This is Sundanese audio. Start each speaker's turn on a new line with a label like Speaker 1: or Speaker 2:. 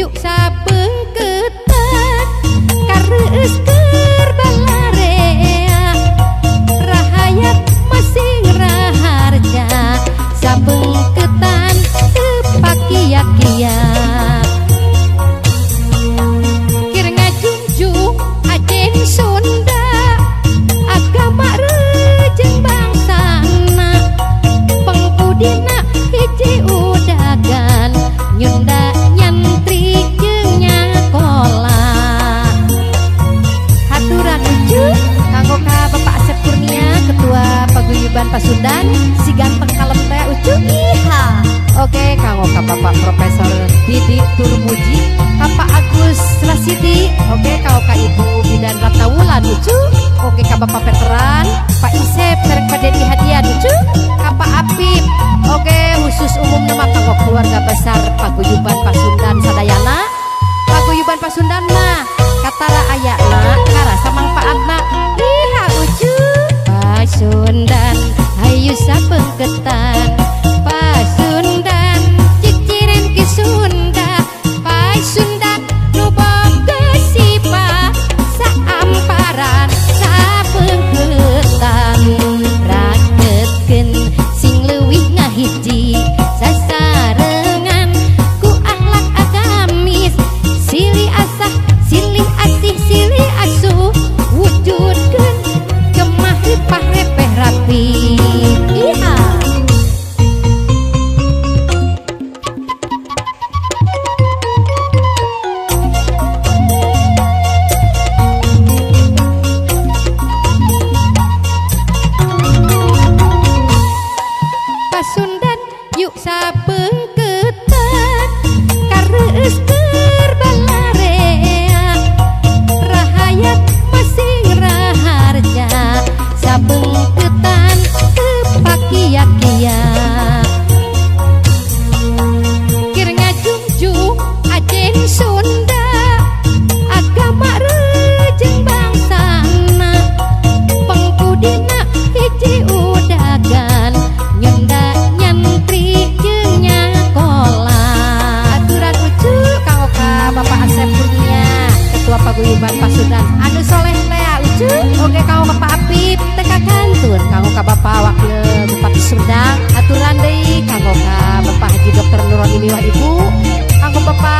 Speaker 1: yuk sabeungketan kareueus keur balarea rahayat masing raharja sabeungketan teu pakia-kia keur ngajunjung ajen Sunda agama rejeung bangsana pengkudina hiji udagan nyunda nyantri jeung nyakola. Haturan ucu kanggo ka Bapak Asep Kurnia Ketua Paguyuban Pasundan si ganteng kalem teh ucu iha. Oke kanggo ka Bapak Profesor Didi Turmuji, ka Pak Agus Rasidi, oke kanggo ka Ibu Bidan Ratawulan ucu, oke ka Bapak Veteran, Pak Isep sareng Pak Dedi Hadian ucu, ka Pak Apip, oke khusus umum nama kanggo keluarga besar Paguyuban Pasundan sadayana. Paguyuban Pasundan mah katara ayana karasa mangpaatna iha ucu. Pasundan hayu sabeungketan Pasundan ciciren ki Sunda Pasundan nu boga sifat saamparan sabeungketan raketkeun sing leuwih ngahiji sasarengan ku akhlak agamis silih asah silih asih silih asuh wujudkeun gemah ripah repeh rapi. Iha. Pasundan yuk sabeungketan kareueus keur balarea rahayat masing raharja sabeungketan teu pakia-kia keur ngajunjung ajen Sunda agama rejeung bangsana pengkudina hiji udagan nyunda nyantri jeung nyakola. Aturan ucu kanggo ka Bapak Asep Kurnia Ketua Paguyuban Pasundan anu soleh teh ucu, oke kanggo Bapak Apip teka kantun kanggo ka Bapak Wakil Bupati Sumedang, aturan deui kanggo ka Bapak Haji Dr. Nurul Imiwah Ibu, kanggo Bapak